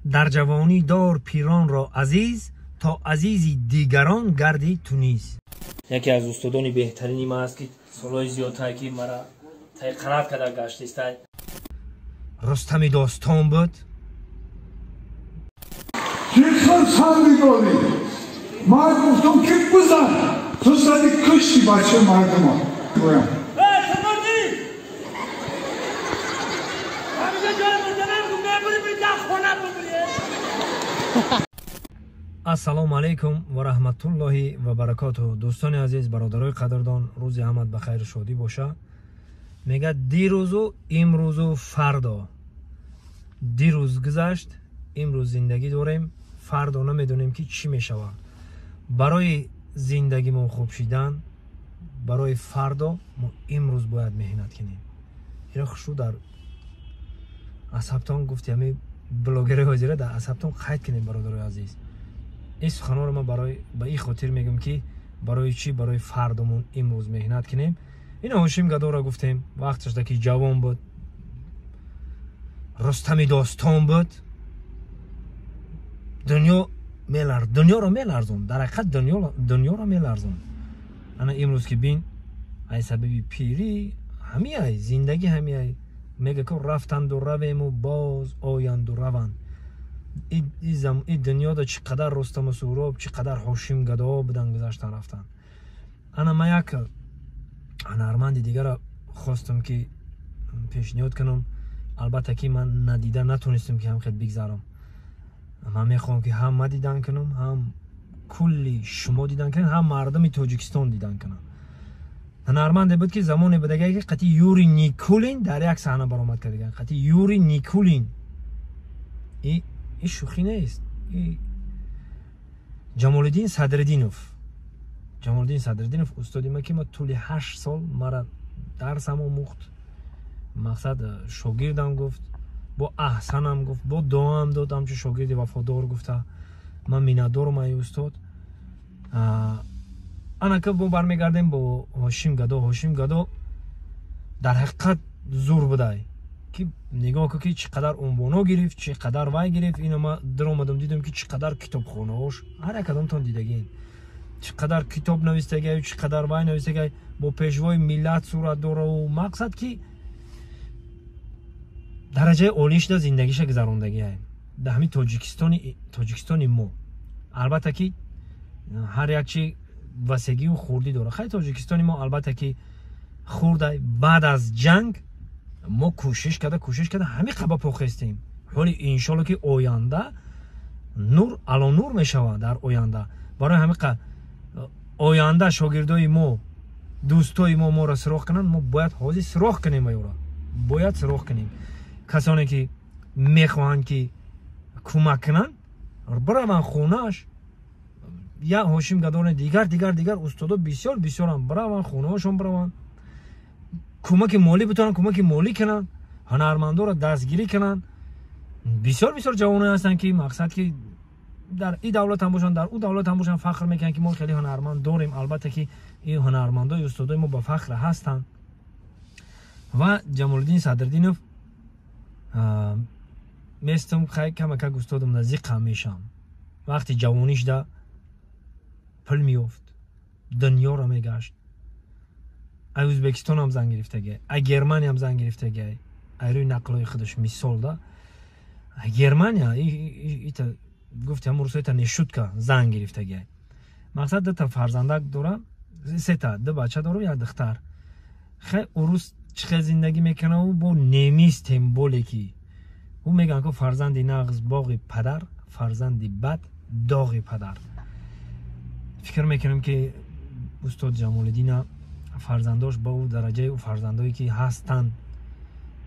Дар ҷавонӣ дор пиронро азиз, то азизи дигарон гарди ту низ. Яке аз устодони беҳтарини ман аст, ки солҳои зиёдтае ки мара тай қанат карда гаштистай. Рустами достон буд. Чӣ хурсандӣ дорӣ? Ман гуфтам, ки бизан, ту зади, кушти бачаи мардума. Ассалому алайкум ва раҳматуллоҳи ва баракотуҳ. Дӯстони азиз, бародарои қадрдон, рӯзи ҳамат ба хайру шодӣ боша. Мегӯяд: дирӯзу имрӯзу фардо. Дирӯз гузашт, имрӯз зиндагӣ дорем, фардо намедонем, ки чӣ мешавад. Барои зиндагимон хуб шидан, барои фардо мо имрӯз бояд меҳнат кунем. Иро хушу дар асабтон гуфти ҳами блогери ҳозира дар асабтон қайд кунем, бародарои азиз. Ин суханҳоро ман барои ба ин хотир мегӯям, ки барои чӣ барои фардомон имрӯз меҳнат кунем. Ина Ҳошим Гадоро гуфтем, вақташда ки ҷавон буд, Рустами достон буд, дунё мелар дунёро меларзонд, дар ҳақиқат дунёро меларзонд. Ана имрӯз ки бин, ай сабаби пирӣ ҳамиай, зиндагӣ ҳамиай. Мега ко рафтанду равему, боз оянду раванд. И дунёда чӣ қадар Рустаму Суҳроб, чӣ қадар Ҳошим Гадоҳо будан, гузаштан, рафтан. Ана ман як ҳунарманди дигара хостам, ки пешниҳод кунам. Албатта, ки ман надида натонистам, ки ҳам хел бигзарам. Ман мехоҳам, ки ҳам ман дидан кунам, ҳам кулли шумо дидан кунед, ҳам мардуми Тоҷикистон дидан кунанд. Ҳунарманде буд, ки замоне будагае, ки қати Юрий Никулин дар як саҳна баромад кардаган. Қати Юрий Никулин, и шӯхӣ нест. И Ҷамолиддин Садриддинов. Ҷамолиддин Садриддинов устоди ма, ки ма тӯли 8 сол мара дарсам омӯхт, мақсад шогирдам гуфт, бо аҳсанам гуфт, бо дуоам дод, ҳамчун шогирди вафодор гуфта. Ман миннатдорам ай устод. Анака бо бармегардем бо Ҳошим Гадо. Ҳошим Гадо дар ҳақиқат зур будай, ки нигоҳ кун, ки чӣ қадар унвоно гирифт, чӣ қадар вай гирифт. Ино ма даромадам, дидам, ки чӣ қадар китобхонаҳош, ҳар як кадомтон дидагин, чӣ қадар китоб навистагай, чӣ қадар вай навистагай, бо пешвои миллат сурат дораву. Мақсад, ки дараҷаи олӣ шуда зиндагиша гузарондагиай дар ҳамин Тоҷикистони мо. Албатта, ки ҳар як чи васегию хурдӣ дорад. Хай, Тоҷикистони мо, албатта, ки хурдай. Баъд аз ҷанг мо кӯшиш карда ҳамин қаба похестем. Ҳоли иншолло, ки оянда нур ало нур мешавад дар оянда. Барои ҳамин оянда шогирдои мо, дӯстои мо моро суроғ кунанд, мо бояд ҳозир суроғ кунем вайора, бояд суроғ кунем. Касоне ки мехоҳанд, ки кӯмак кунанд, бираванд хонааш. Я Ҳошим Гадоне, дигар, дигар, дигар устодо бисёр бисёрам, бираванд хонаҳошон, бираванд, кӯмаки молӣ битонанд, кӯмаки молӣ кунанд, ҳунармандоро дастгирӣ кунанд. Бисёр бисёр ҷавоное ҳастанд, ки мақсад, ки дар и давлат ҳам бошанд, дар ӯ давлат ҳам бошанд, фахр мекунанд, ки мо хеле ҳунарманд дорем. Албатта, ки ин ҳунармандои устодои мо ба фахр ҳастанд. Ва Ҷамолиддин Садриддинов местам, хай, камакак устодам наздиқам мешавам. Вақти ҷавонишда пул меёфт, дунёро мегашт. Ай Ӯзбекистонам зан гирифтагай, ай Германиям зан гирифтагай, ай рӯи нақлҳои худаш мисол да. Германия ита гуфти ҳамун русоита, не шутка, зан гирифтагай. Мақсад, дута фарзандак дора, сета, ду бача дору, як духтар. Хе, урус чӣ хел зиндагӣ мекунаву бо немис, тем более ки ӯ мегӯянд, ку фарзанди нағз боғи падар, фарзанди бад доғи падар. Фикр мекунам, ки устод Ҷамолиддина фарзандош ба ӯ дараҷаи ӯ фарзандое ки ҳастанд,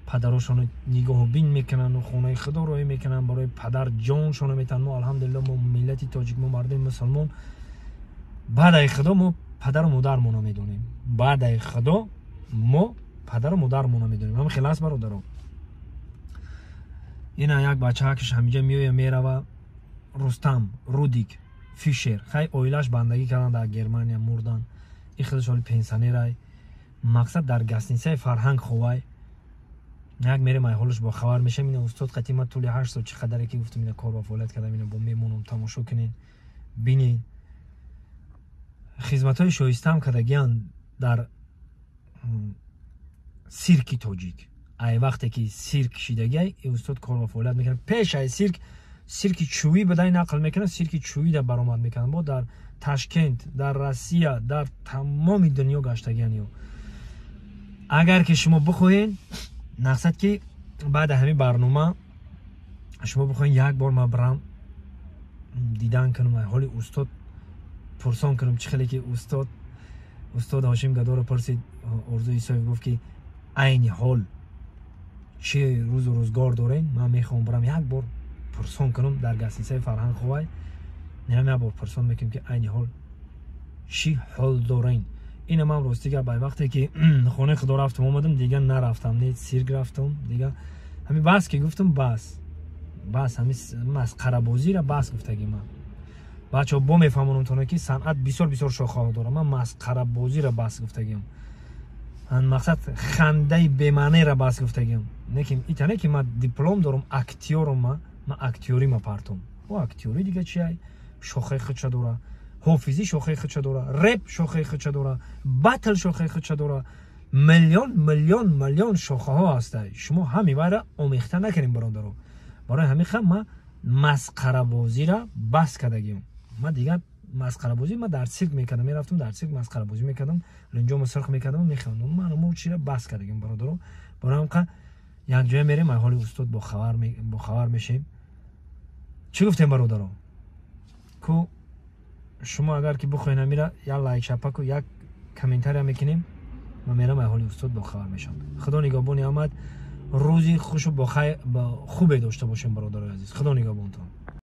падарошонро нигоҳубин мекунанду хонаи худо роҳӣ мекунанд, барои падар ҷоншонро метаҳанд. Мо, алҳамдулилло, мо миллати тоҷик, мо мардуми мусулмон, баъдаи худо мо падару модармонро медонем. Баъдаи худо мо падару модармонро медонем. Ҳам хел аст, бародаро. Ина як бачаакш ҳамиҷа меоя, мерава, Рустам Рудик Фишер. Хай, оилаш бандагӣ кардан дар Германия, мурдан. И худаш ҳоли пенсионерай. Мақсад, дар гостиницаи Фарҳанг ховай. Як мерем, ай ҳолаш бохабар мешам. Ина устод қати ма тӯли 8 сол чӣ қадаре ки гуфтам, ина кор ва фаъолият кардам, ина бо мемонам, тамошо кунен, бинен. Хизматҳои шоистаам кардагиан дар сирки тоҷик. Ай вақте ки сирк шидагиай, устод кор ва фаъолият мекунад. Пеш ай сирк, сирки чӯӣ будай, нақл мекунад, сирки чӯӣ да баромад мекунад. Бо дар Ташкент, дар Россия, дар тамоми дунё гаштагиан ё. Агар ки шумо бихоҳед, мақсад ки баъди ҳамин барнома шумо бихоҳед, як бор ман бирам дидан кунам, ҳоли устод пурсон кунам, чӣ хеле ки устод Ҳошим Гадоро пурсид Орзу Исоев, гуфт ки айни ҳол чӣ рӯзу рӯзгор дорем, ман мехоҳам бирам як бор пурсон кунам дар гостиницаи Фарҳанг ховай. Ням як бор пурсон мекунем ки айни ҳол чӣ ҳол дорем. Ина ман рости гап, ай вақте ки хонаи худо рафтам, омадам, дига нарафтам, не сирк рафтам, дига ҳами бас ки гуфтам, бас, бас, ҳами масқарабозира бас гуфтаги ман. Бачаҳо, бо мефаҳмонамтона ки санъат бисёр бисёр шохаҳо дорад. Ман масқарабозира бас гуфтагиам, мақсад хандаи бемаънеро бас гуфтагиам. Лекин итане ки ман диплом дорам, актёрам, ман актёрима партом. О, актёри дига чиай, шохаи худша дора, ҳофизӣ шохаи худша дора, реп шохаи худша дора, батл шохаи худша дора, миллион миллион миллион шохаҳо ҳаста. Шумо ҳами вайра омехта накунем, бародаро. Барои ҳамин хам ман масқарабозира бас кардагиам. Ман дигар масқарабозӣ ман дар цирк мекардам, мерафтам дар цирк, масқарабозӣ мекардам, линҷомо сирх мекардам, механдам. Ман мо чира бас кардагиам, бародаро. Барои ҳамқа якҷоя мерем, ай ҳоли устод бохабар мешем. Чӣ гуфтем, бародаро? Ку шумо агар ки бихоҳед, ҳамира як лайк шапаку як комментария мекунем. Ман мерам, ай ҳоли устод бохабар мешавам. Худо нигаҳбони омад, рӯзи хушу хубе дошта бошем, бародарои азиз. Худо нигаҳбонтон.